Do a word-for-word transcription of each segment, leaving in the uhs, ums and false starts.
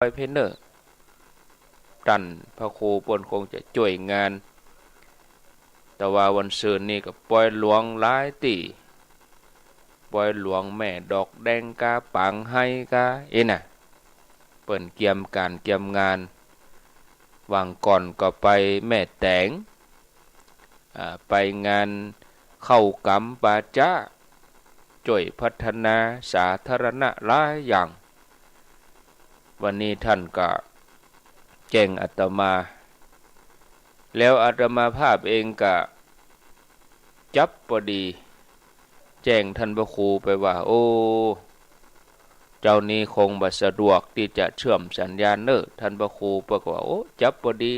อยเพชรเน่อ ต้านพระครูเปิ้นคงจะจ้วยงาน แต่ว่าวันซืนนี่ก็ปอยหลวงหลายตี้ ปอยหลวงแม่ดอกแดงกา ปางไฮกา เอ๊ะน่ะ เปิ้นเกียมก๋านเกียมงาน หว่างก่อนก็ไปแม่แตง อ่า ไปงานเข้ากำปาจ๊ะ จ้วยพัฒนาสาธารณะหลายอย่าง วันนี้ต้านก็แจ้งอาตมา แล้วอาตมาภาพเองก็จั๊บปอดี แจ้งต้านพระครูไปว่า โอ้ เจ๊านี้คงบ่สะดวกตี้จะเชื่อมสัญญาณเน่อ ต้านพระครูเปิ้นก็ว่า โอ้ จั๊บปอดี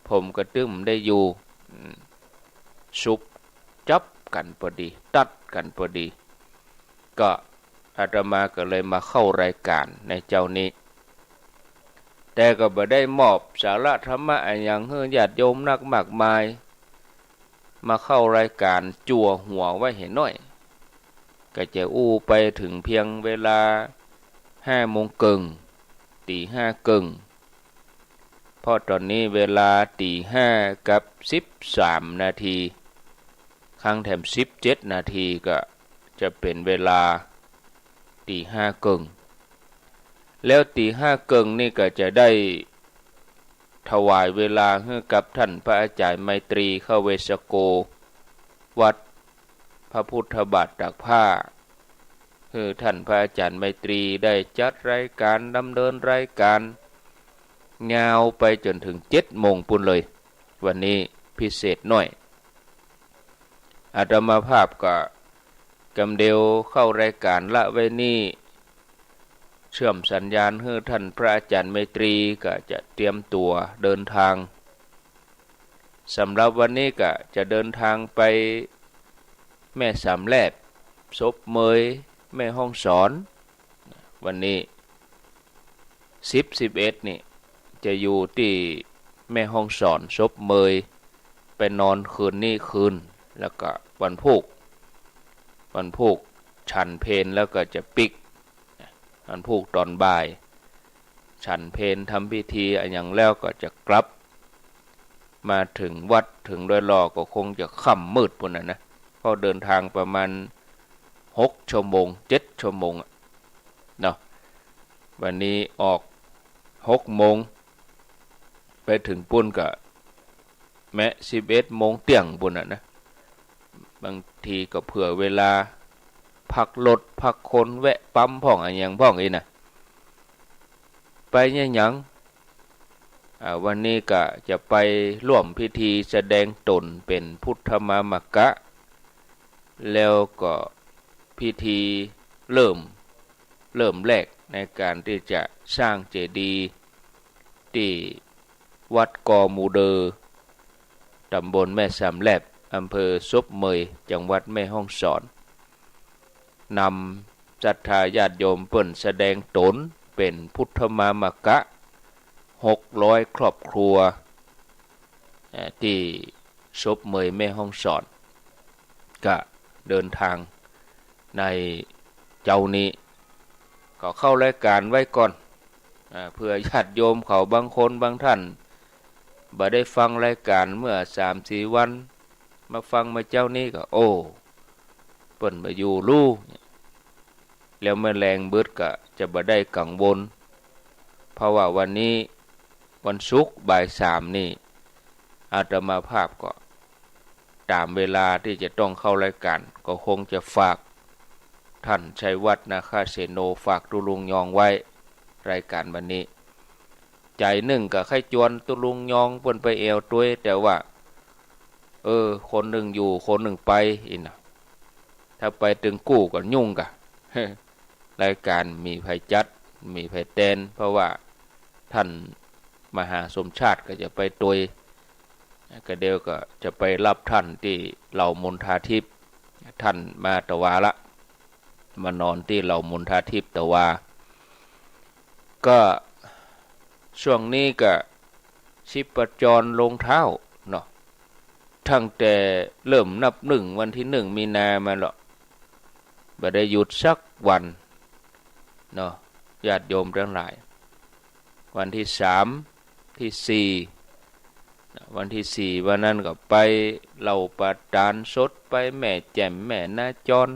ผมก็ตึงได้อยู่ อืม สุบจั๊บกั๋นปอดี ตัดกั๋นปอดี ก็อาตมาก็เลยมาเข้ารายก๋านในเจ๊านี้ แต่ก็บ่ได้มอบสาระธรรมะอะหยังหื้อญาติโยมนักมากมาย มาเข้ารายก๋านจั่วหัวไว้เหียน้อย ก็จะอู้ไปเถิงเพียงเวลาห้าโมงเกิ่ง ตี๋ห้าเกิ่ง เพราะต๋อนนี้เวลาตี๋ห้ากับสิบสามนาที คังแถมสิบเจ็ดนาทีก็จะเป๋นเวลาตี๋ห้าเกิ่ง แล้วตี๋ห้าเกิ่งนี่ก็จะได้ถวายเวลาหื้อกับต้านพระอาจ๋ารย์ไมตรี เข้าเวสโก วัดพระพุทธบาทตากผ้า หื้อต้านพระอาจ๋ารย์ไมตรีได้จัดรายก๋าน ดำเนินรายก๋าน ยาวไปจ๋นเถิงเจ็ดโมงปู้นเลย วันนี้พิเศษหน้อย อาตมาภาพก็กำเดียวเข้ารายก๋านละไว้นี้ เชื่อมสัญญาณหื้อต้านพระอาจ๋ารย์ไมตรีก็จะเตรียมตั๋วเดินทาง สำหรับวันนี้ก็จะเดินทางไปแม่สามแลบ ศพเมย แม่ฮ่องสอน วันนี้ สิบ สิบเอ็ด นี่จะอยู่ตี้แม่ฮ่องสอน ศพเมย ไปนอนคืนนี้คืน แล้วก็วันพูก วันพูกฉันเพลแล้วก็จะปิ๊ก วันพูกต๋อนบ่าย ฉันเพลทำพิธีอะหยังแล้วก็จะกลับ มาเถิงวัดเถิงดอยหล่อก็คงจะค่ำมืดปู้นน่ะนะ เพราะเดินทางประมาณหกชั่วโมง เจ็ดชั่วโมงอะเนาะ วันนี้ออกหกโมง ไปเถิงปู้นก็แมะสิบเอ็ดโมงเตี้ยงปู้นน่ะนะ บางทีก็เผื่อเวลาพักรถพักคน แวะปั๊มพ่องอะหยังพ่องอี้น่ะ ไปเยียะหยัง อ่า วันนี้ก็จะไปร่วมพิธีแสดงต๋นเป๋นพุทธมามกะ แล้วก็พิธีเริ่ม เริ่มแรกในก๋านตี้จะสร้างเจดีย์ตี้วัดกอหมู่เดอ ต๋ำบลแม่สามแลบ อำเภอศพเมย จังหวัดแม่ฮ่องสอน นำศรัทธาญาติโยมเปิ้นแสดงต๋นเป๋นพุทธมามกะ หกร้อยครอบครัว เอ่อ ตี้ศพเมย แม่ฮ่องสอน ก็เดินทางในเจ๊านี้ ก็เข้ารายก๋านไว้ก่อน อ่า เผื่อญาติโยมเขาบางคนบางต้าน บ่ได้ฟังรายก๋านเมื่อสามสี่วัน มาฟังมาเจ๊านี้ก็ โอ้ เปิ้นบ่อยู่ลู่ แล้วเมื่อแลงบึดก็จะบ่ได้กังวล เพราะว่าวันนี้วันศุกร์บ่ายสามนี่ อาตมาภาพก็ต๋ามเวลาตี้จะต้องเข้ารายก๋าน ก็คงจะฝากต้านชัยวัฒน์ นาคเสโน ฝากตุ๊ลุงยองไว้ รายก๋านวันนี้ ใจ๋นึ่งก็ใค่จวนตุ๊ลุงยองเปิ้นไปแอ่วตวย แต่ว่า เออ คนนึ่งอยู่ คนนึ่งไป อี้น่ะ ถ้าไปตึงกู้ก็ยุ่งก่ะ รายก๋านบ่มีใผจัด บ่มีใผแตน เพราะว่าต้านมหาสมชาติก็จะไปตวย ก็เดี๋ยวก็จะไปฮับต้านตี้เหล่ามณฑาธิป ต้านมาตะวาละ มานอนตี้เหล่ามณฑาธิปตะวา ก็ช่วงนี้ก็ชีพจรลงเท้าเนาะ ตั้งแต่เริ่มนับนึ่งวันตี้นึ่งมีนามาเลาะ บ่ได้หยุดสักวันเนาะ ญาติโยมตังหลาย วันตี้สาม ตี้สี่ วันตี้สี่วันนั้นก็ไปเหล่าประตานสด ไปแม่แจ่ม แม่นาจร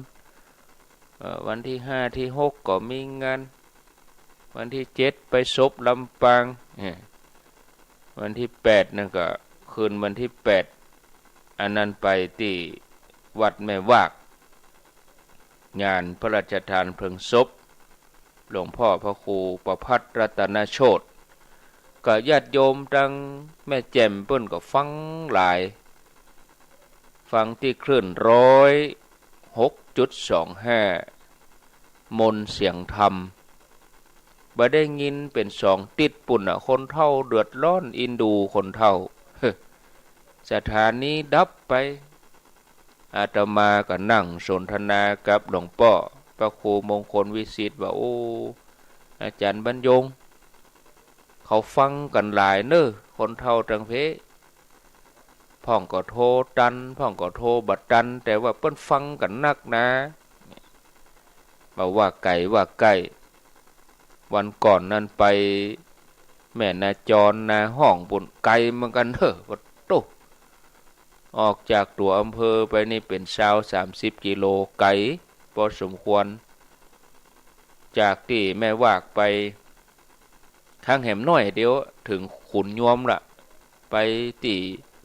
เอ่อ วันตี้ห้า ตี้หกก็มีงาน วันตี้เจ็ดไปศพลำปาง เอ่อ วันตี้แปดนั่นก็คืนวันตี้แปด อันนั้นไปตี้วัดแม่วาก งานพระราชทานเพลิงศพหลวงพ่อพระครูประภัตรรัตนโชติ ก็ญาติโยมตังแม่แจ่มเปิ้นก็ฟังหลาย ฟังตี้คลื่นร้อยหกจุดสองห้า มนต์เสียงธรรม บ่ได้ยินเป๋นสองติ๊ดปุ้นน่ะ คนเฒ่าเดือดร้อน อินดูคนเฒ่า สถานีดับไป อาตมาก็นั่งสนทนากับหลวงป้อพระครูมงคลวิสิทธิ์ว่า โอ้ อาจ๋ารย์บรรยง เขาฟังกั๋นหลายเน่อ คนเฒ่าตังเพ พ่องก็โทรตัน พ่องก็โทรบ่ตัน แต่ว่าเปิ้นฟังกั๋นนักหนา บ่าว่าไก๋ว่าใก้ วันก่อนนั้นไปแม่นาจร นาห้องปุ้น ไก๋เหมือนกั๋นเน่อ ปะโต้ ออกจากตั๋วอำเภอไปนี่เป๋นซาวสามสิบกิโล ไก๋พอสมควร จากตี้แม่วากไป หักแหมน้อยเดียวเถิงขุนยวมละ ไปตี้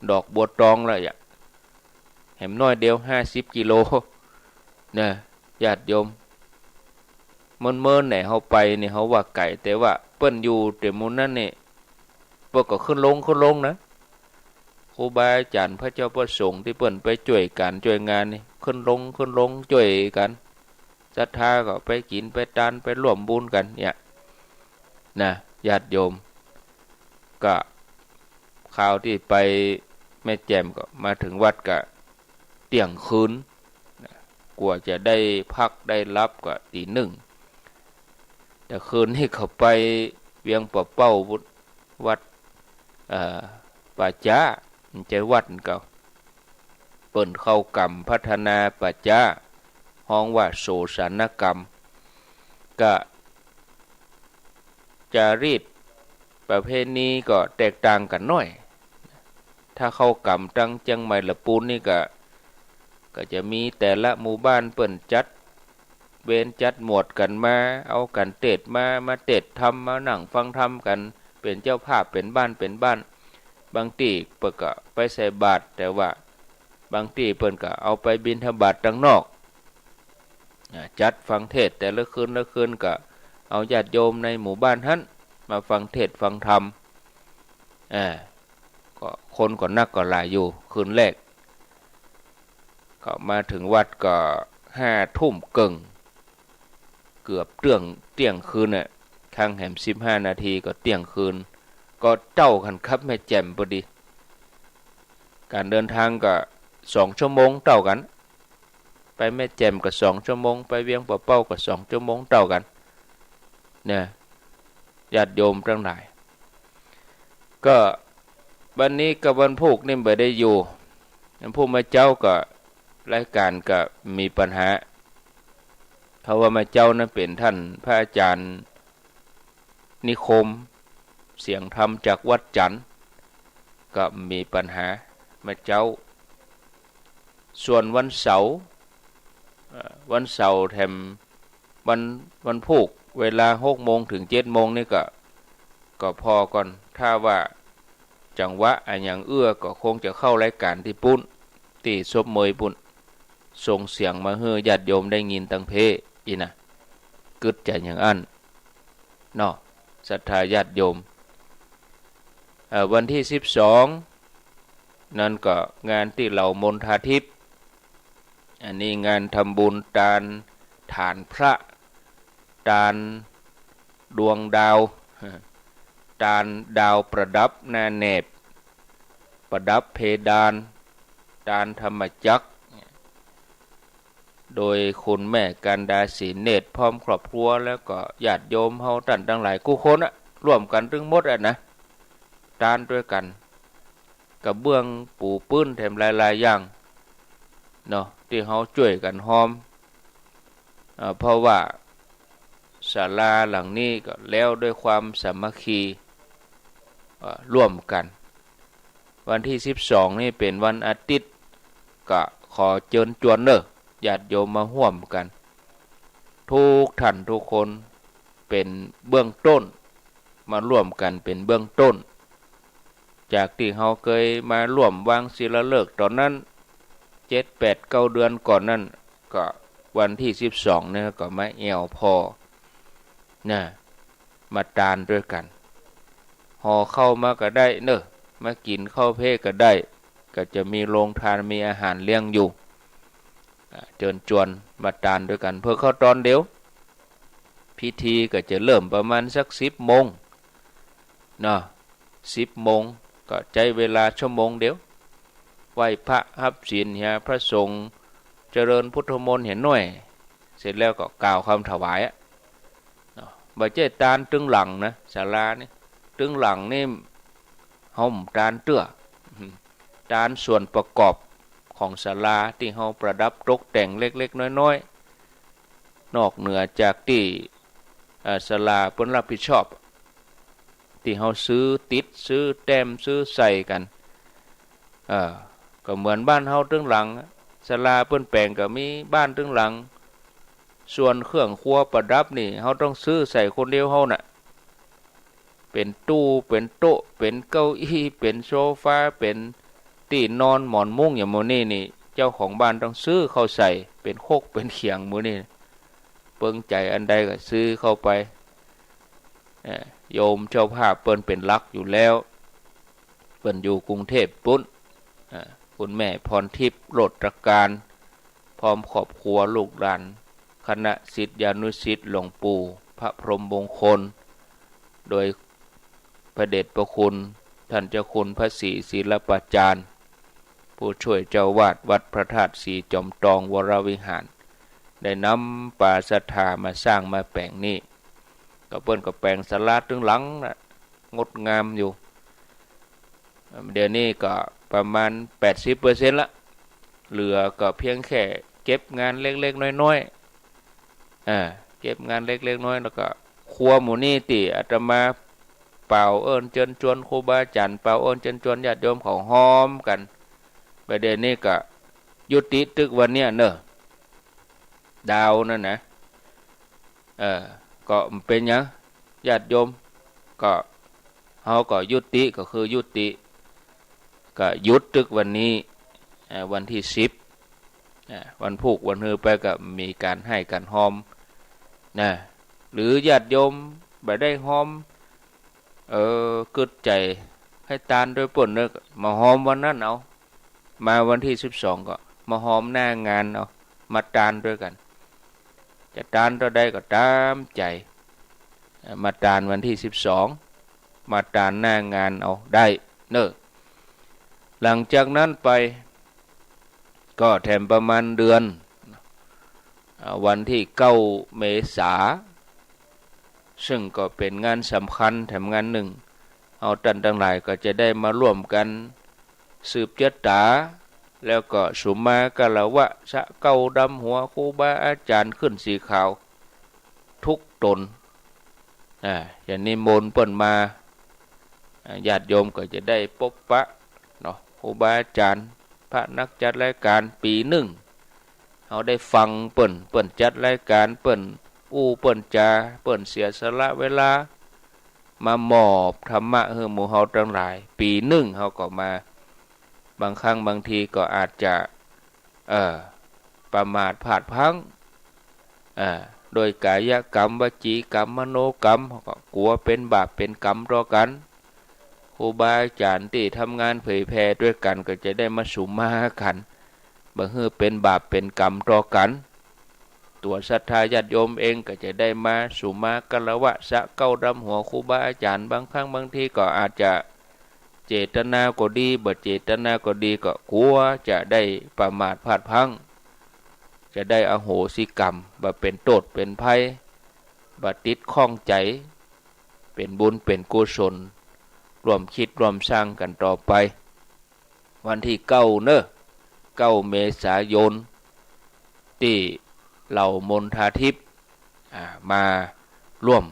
ดอกบัวตองละอะ แหมน้อยเดียวห้าสิบกิโล นะ ญาติโยม เมินๆ แหน่ เฮาไปนี่เฮาว่าไก๋ แต่ว่าเปิ้นอยู่แต่มุมนั้นนี่ เปิ้นก็ขึ้นลงขึ้นลงนะ ครูบาอาจ๋ารย์พระเจ้าพระสงฆ์ตี้เปิ้นไปจ้วยก๋านจ้วยงานนี่ ขึ้นลงขึ้นลงจ้วยกั๋น ศรัทธาก็ไปกิ๋นไปตานไปร่วมบุญกั๋นเนี่ย นะ ญาติโยม ก็คราวตี้ไปแม่แจ่มก็มาเถิงวัดก็เตี้ยงคืน นะ กว่าจะได้พักได้หลับก็ตีหนึ่ง แต่คืนนี้เขาไปเวียงป่าเป้า วัด เอ่อ ป่าจ๊า บ่ใจ้วัดเก่า เปิ้นเข้ากรรมพัฒนาป่าจ๊า ฮ้องว่าโสสานกรรม ก็จารีตประเพณีก็แตกต่างกั๋นหน้อย ถ้าเข้ากรรมตังเจียงใหม่ละปูนนี่ก็ ก็จะมีแต่ละหมู่บ้านเปิ้นจัดเวรจัดหมวดกั๋นมา เอากั๋นเตศน์มา มาเตศน์ธรรม มานั่งฟังธรรมกั๋น เป๋นเจ้าภาพเป๋นบ้านเป๋นบ้าน บางตี้เปิ้นก็ไปใส่บาตร แต่ว่าบางตี้เปิ้นก็เอาไปบิณฑบาตตังนอก อ่า จัดฟังเทศน์แต่ละคืนละคืน ก็เอาญาติโยมในหมู่บ้านหั้นมาฟังเทศน์ฟังธรรม อ่า ก็คนก็นักก็หลายอยู่ คืนแรก ก็มาเถิงวัดก็ห้าทุ่มเกิ่ง เกือบเตี้ยง เตี้ยงคืนน่ะ ครั้งแหมสิบห้านาทีก็เตี้ยงคืน ก็เต้ากั๋นกับแม่แจ่มพอดี ก๋านเดินทางก็สองชั่วโมงเต้ากั๋น ไปแม่แจ่มก็สองชั่วโมง ไปเวียงป่าเป้าก็สองชั่วโมงเต้ากั๋น เนี่ย ญาติโยมตังหลาย ก็วันนี้กับวันพูกนี่บ่ได้อยู่ วันพูกเมื่อเจ๊าก็รายก๋านก็มีปัญหา เพราะว่าเมื่อเจ๊านั้นเป๋นต้านพระอาจ๋ารย์นิคม เสียงธรรมจากวัดจันทน์ ก็มีปัญหาเมื่อเจ๊า ส่วนวันเสาร์ เอ่อ วันเสาร์แถมวัน วันพูก เวลาหกโมงเถิงเจ็ดโมงนี่ก็ ก็ผ่อก่อน ถ้าว่าจังหวะอะหยังเอื้อก็คงจะเข้ารายก๋านตี้ปู๊น ตี้ศพเมยปู๊น ส่งเสียงมาหื้อญาติโยมได้ยินตังเพ อี้นะ กึ๊ดใจ๋อย่างอั้นเนาะ ศรัทธาญาติโยม เอ่อ วันตี้สิบสอง นั้นก็งานตี้เหล่ามณฑาทิพย์ อันนี้งานทำบุญตานฐานพระ ตานดวงดาว ตานดาวประดับหน้าแหนบ ประดับเพดาน ตานธรรมจักร โดยคุณแม่กันดา ศรีเนตร พร้อมครอบครัว แล้วก็ญาติโยมเฮาต้านตังหลายกู้คนอะ ร่วมกั๋นตึงหมดอะนะ ตานตวยกั๋น กระเบื้องปูปื้นแถมหลายๆ อย่างเนาะ ตี้เฮาจ้วยกั๋นฮอม เอ่อ เพราะว่าศาลาหลังนี้ก็แล้วด้วยความสามัคคี อ่อ ร่วมกั๋น วันตี้สิบสองนี่เป๋นวันอาทิตย์ ก็ขอเจิญจวนเน่อ ญาติโยมมาฮ่วมกั๋น ทุกท่านทุกคน เป๋นเบื้องต้น มาร่วมกั๋นเป๋นเบื้องต้น จากตี้เฮาเกยมาร่วมวางศิลาฤกษ์ต๋อนนั้น เจ็ด แปด เก้า เดือนก่อนนั้น ก็วันตี้สิบสองเนี่ยก็มาแอ่วผ่อ นะ มาตานตวยกั๋น ห่อข้าวมาก็ได้เน่อ มากิ๋นข้าวเพลก็ได้ ก็จะมีโรงตาน มีอาหารเลี้ยงอยู่ อ่า เจิญจวนมาตานตวยกั๋น เปื้อเข้าตอนเดียว พิธีก็จะเริ่มประมาณสักสิบโมง เนาะ สิบโมง ก็ใจ๊เวลาชั่วโมงเดียว ไหว้พระฮับศีลเหียพระสงฆ์ เจริญพุทธมนต์เหียหน้อย เสร็จแล้วก็กล่าวกำถวายอะ เนาะ บ่ใจ้ตานตึงหลังนะ ศาลานี่ ตึงหลังนี่เฮาบ่ตานเตื้อ ตานส่วนประกอบของศาลาตี้เฮาประดับตกแต่งเล็กๆ น้อยๆ นอกเหนือจากตี้ เอ่อ ศาลาเปิ้นรับผิดชอบ ตี้เฮาซื้อติด ซื้อแต้ม ซื้อใส่กั๋น เอ่อ ก็เหมือนบ้านเฮาตึงหลัง ศาลาเปิ้นแป๋งก็มีบ้านตึงหลัง ส่วนเครื่องครัวประดับนี่ เฮาต้องซื้อใส่คนเดียวเฮาน่ะ เป๋นตู้ เป๋นโต๊ะ เป๋นเก้าอี้ เป๋นโซฟา เป๋นตี้นอนหมอนมุ้งอย่างหมู่นี้นี่ เจ้าของบ้านต้องซื้อเข้าใส่ เป๋นครก เป๋นเขียงหมู่นี้ เปิงใจ๋อันใดก็ซื้อเข้าไป เอ่อ โยมเจ้าภาพเปิ้นเป๋นหลักอยู่แล้ว เปิ้นอยู่กรุงเทพฯปุ้น อ่า คุณแม่พรทิพย์ โลตรการ พร้อมครอบครัวลูกหลาน คณะศิษยานุศิษย์หลวงปู่พระพรหมมงคล โดยพระเดชพระคุณท่านเจ้าคุณพระศรีศิลปาจารย์ ผู้ช่วยเจ้าวาดวัดพระธาตุศรีจอมตองวรวิหาร ได้นำปาศรัทธามาสร้างมาแป๋งนี่ ก็เปิ้นก็แป๋งศาลาตึงหลังน่ะ งดงามอยู่ เดี๋ยวนี้ก็ประมาณแปดสิบเปอร์เซ็นต์ละ เหลือก็เพียงแค่เก็บงานเล็กๆ น้อยๆ อ่า เก็บงานเล็กๆ น้อยๆ แล้วก็ครัวหมู่นี้ตี้อาตมาเป่าเอิ้นเจิญจวนครูบาอาจ๋ารย์ เป่าเอิ้นเจิญจวนญาติโยมเขาฮ่วมกั๋น บ่าเดี่ยวนี้ก็ยุติตึกวันเนี้ยเน่อ ดาวนั่นนะ เออ ก็บ่เป๋นหยัง ญาติโยม ก็ เฮาก็ยุติ ก็คือยุติ ก็หยุดตึกวันนี้ เอ่อ วันตี้สิบ อ่า วันพูกวันฮือไปก็มีก๋านไห้ก๋านฮ่วม นะ หรือญาติโยมบ่ได้ฮ่วม เออ กึ๊ดใจ๋หื้อตานตวยเปิ้นเน่อ มาฮ่วมวันนั้นเอา มาวันตี้สิบสองก็มาฮ่วมหน้างานเอา มาตานตวยกั๋น จะตานเต้าใดก็ต๋ามใจ๋ เอ่อ มาตานวันตี้สิบสอง มาตานหน้างานเอาได้เน่อ หลังจากนั้นไป ก็แถมประมาณเดือน อ่า วันตี้เก้าเมษา ซึ่งก็เป๋นงานสำคัญแถมงานนึ่ง เฮาต้านตังหลายก็จะได้มาร่วมกั๋นสืบจะต๋า แล้วก็สุมาคารวะสะเก้าดำหัวครูบาอาจ๋ารย์ขึ้นสีขาวทุกต๋น อ่า จะนิมนต์เปิ้นมา อ่า ญาติโยมก็จะได้ปบปะเนาะ ครูบาอาจ๋ารย์ พระนักจัดรายก๋าน ปี๋นึ่ง เฮาได้ฟังเปิ้น เปิ้นจัดรายก๋าน เปิ้นอู้ เปิ้นจ๋า เปิ้นเสียสละเวลา มามอบธรรมะหื้อหมู่เฮาตังหลาย ปี๋นึ่งเฮาก็มา บางครั้งบางทีก็อาจจะ เอ่อ ประมาทพลาดพลั้ง อ่า โดยก๋ายกรรม วจีกรรม มโนกรรม เฮาก็กั๋วเป๋นบาปเป๋นกรรมต่อกั๋น ครูบาอาจ๋ารย์ตี้ทำงานเผยแผ่ตวยกั๋นก็จะได้มาสุมากั๋น บ่หื้อเป๋นบาปเป๋นกรรมต่อกั๋น ตั๋วศรัทธาญาติโยมเองก็จะได้มาสุมาคารวะสะเก้าดำหัวครูบาอาจ๋ารย์ บางครั้งบางทีก็อาจจะเจตนาก็ดี บ่เจตนาก็ดี ก็กั๋วจะได้ประมาทพลาดพลั้ง จะได้อโหสิกรรม บ่เป๋นโต้ษเป๋นภัย บ่ติดข้องใจ๋ เป๋นบุญเป๋นกุศล ร่วมกึ๊ดร่วมสร้างกั๋นต่อไป วันตี้เก้าเน่อ เก้าเมษายน ตี้เหล่ามณฑาทิพย์ อ่า มาร่วม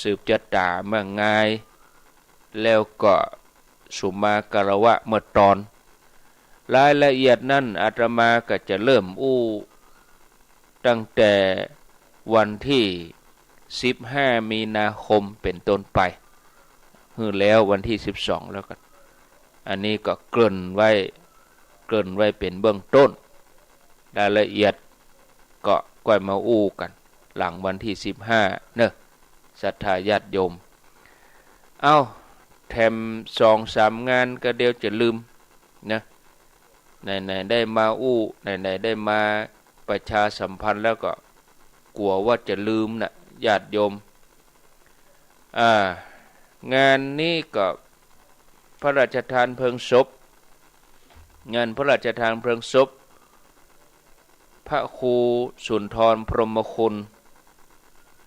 สืบจะต๋าเมืองงาย แล้วก็สุมาคารวะเมื่อตอน รายละเอียดนั้นอาตมาก็จะเริ่มอู้ตั้งแต่วันที่สิบห้ามีนาคมเป๋นต้นไป หื้อแล้ววันที่สิบสองแล้วกั๋น อันนี้ก็เกริ่นไว้ เกริ่นไว้เป๋นเบื้องต้น รายละเอียดก็ก้อยมาอู้กั๋นหลังวันที่สิบห้าเนาะ ศรัทธาญาติโยม เอ้า แถมสองสามงานก็เดี๋ยวจะลืมนะ ไหนๆ ได้มาอู้ ไหนๆ ได้มาประชาสัมพันธ์แล้วก็กั๋วว่าจะลืมนะญาติโยม อ่า งานนี้ก็พระราชทานเพลิงศพ งานพระราชทานเพลิงศพ พระครูสุนทรพรหมคุณ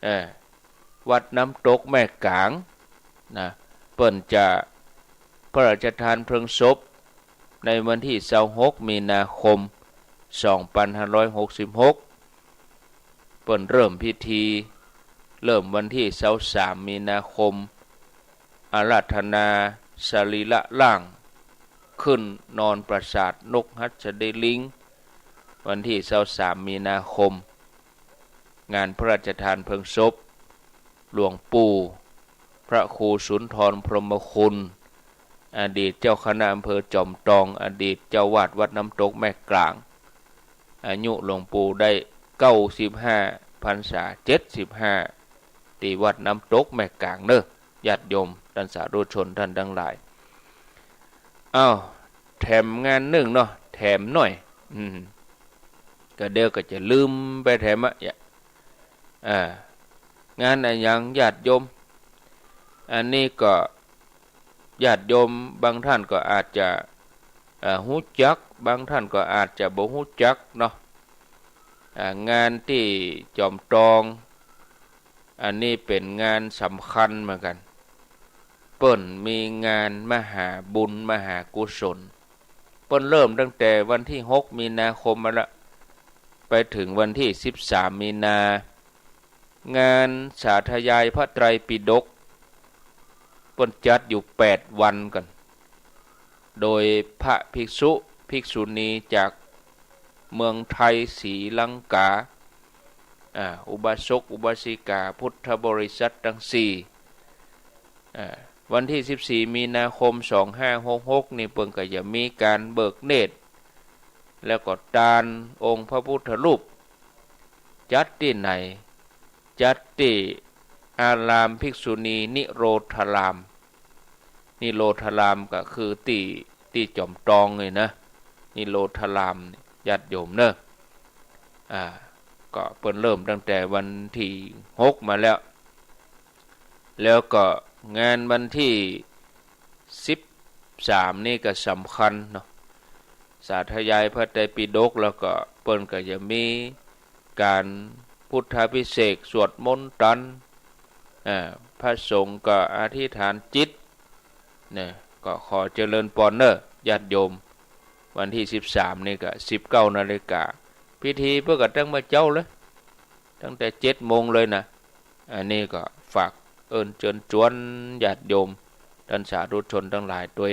เอ่อ วัดน้ำตกแม่กลางนะ เปิ้นจะพระราชทานเพลิงศพในวันที่ซาวหกมีนาคมสองปันห้าร้อยหกสิบหก เปิ้นเริ่มพิธี เริ่มวันที่ซาวสามมีนาคม อาราธนาสรีระร่าง ขึ้นนอนปราสาทนกหัสดีลิง วันที่ซาวสามมีนาคม งานพระราชทานเพลิงศพ หลวงปู่พระครูสุนทรพรหมคุณ อดีตเจ้าคณะอำเภอจอมตอง อดีตเจ้าวาดวัดน้ำตกแม่กลาง อายุหลวงปู่ได้เก้าสิบห้าพรรษา เจ็ดสิบห้า ตี้วัดน้ำตกแม่กลางเนาะ ญาติโยมต้านสาธุชนต้านตังหลาย อ้าว แถมงานนึ่งเนาะ แถมหน่อย อืม ก็เดี๋ยวก็จะลืมไปแถมอะ อ่า งานอะหยังญาติโยม อันนี้ก็ญาติโยมบางท่านก็อาจจะ เอ่อ ฮู้จัก บางท่านก็อาจจะบ่ฮู้จักเนาะ อ่า งานตี้จอมตอง อันนี้เป๋นงานสำคัญเหมือนกั๋น เปิ้นมีงานมหาบุญมหากุศล เปิ้นเริ่มตั้งแต่วันที่หกมีนาคมมาละ ไปเถิงวันที่สิบสามมีนา งานสาธยายพระไตรปิฎก เปิ้นจัดอยู่แปดวันกั๋น โดยพระภิกษุภิกษุณีจากเมืองไทย ศรีลังกา อ่า อุบาสกอุบาสิกา พุทธบริษัทตังสี่ อ่า วันที่สิบสี่มีนาคมสองห้าหกหกนี่ เปิ้นก็จะมีก๋านเบิกเนตร แล้วก็ตานองค์พระพุทธรูป จัดตี้ไหน จัดตี้อารามภิกษุณีนิโรธาราม นิโรธารามก็คือตี้ ตี้จอมตองนี่นะ นิโรธาราม ญาติโยมเนาะ อ่า ก็เปิ้นเริ่มตั้งแต่วันที่หกมาแล้ว แล้วก็งานวันที่สิบสามนี่ก็สำคัญเนาะ สาธยายพระไตรปิฎก แล้วก็เปิ้นก็จะมีก๋านพุทธาภิเษก สวดมนต์ตาน อ่า พระสงฆ์ก็อธิษฐานจิต เนี่ย ก็ขอเจริญปอนเนาะ ญาติโยม วันที่สิบสามนี่ก็สิบเก้านาฬิกา พิธีเปิ้นก็ตั้งเมื่อเจ๊าเลย ตั้งแต่เจ็ดโมงเลยนะ อันนี้ก็ฝากเอิ้นเจิญจวนญาติโยม ต้านสาธุชนตังหลายตวย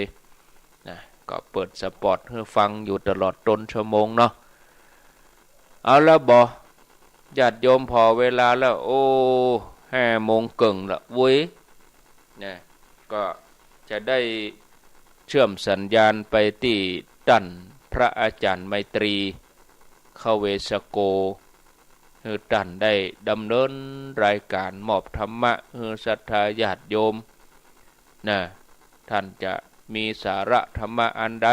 นะ ก็เปิดสปอตหื้อฟังอยู่ตลอดต้นชั่วโมงเนาะ เอาละบ่ ญาติโยม ผ่อเวลาแล้ว โอ้ ห้าโมงเกิ่งละเว้ย นะ ก็จะได้เชื่อมสัญญาณไปตี้ต้านพระอาจารย์ไมตรี ขเวสโก หื้อต้านได้ดำเนินรายก๋านมอบธรรมะหื้อศรัทธาญาติโยม นะ ต้านจะมีสาระธรรมะอันใด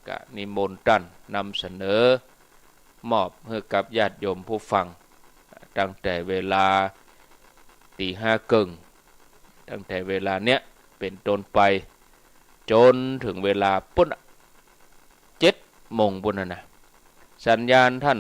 ก็นิมนต์ต้านนำเสนอ มอบหื้อกับญาติโยมผู้ฟัง ตั้งแต่เวลาตี๋ห้าเกิ่ง ตั้งแต่เวลาเนี้ยเป๋นต้นไป จ๋นเถิงเวลาปู๊น เจ็ดโมงปู๊นน่ะนะ สัญญาณต้าน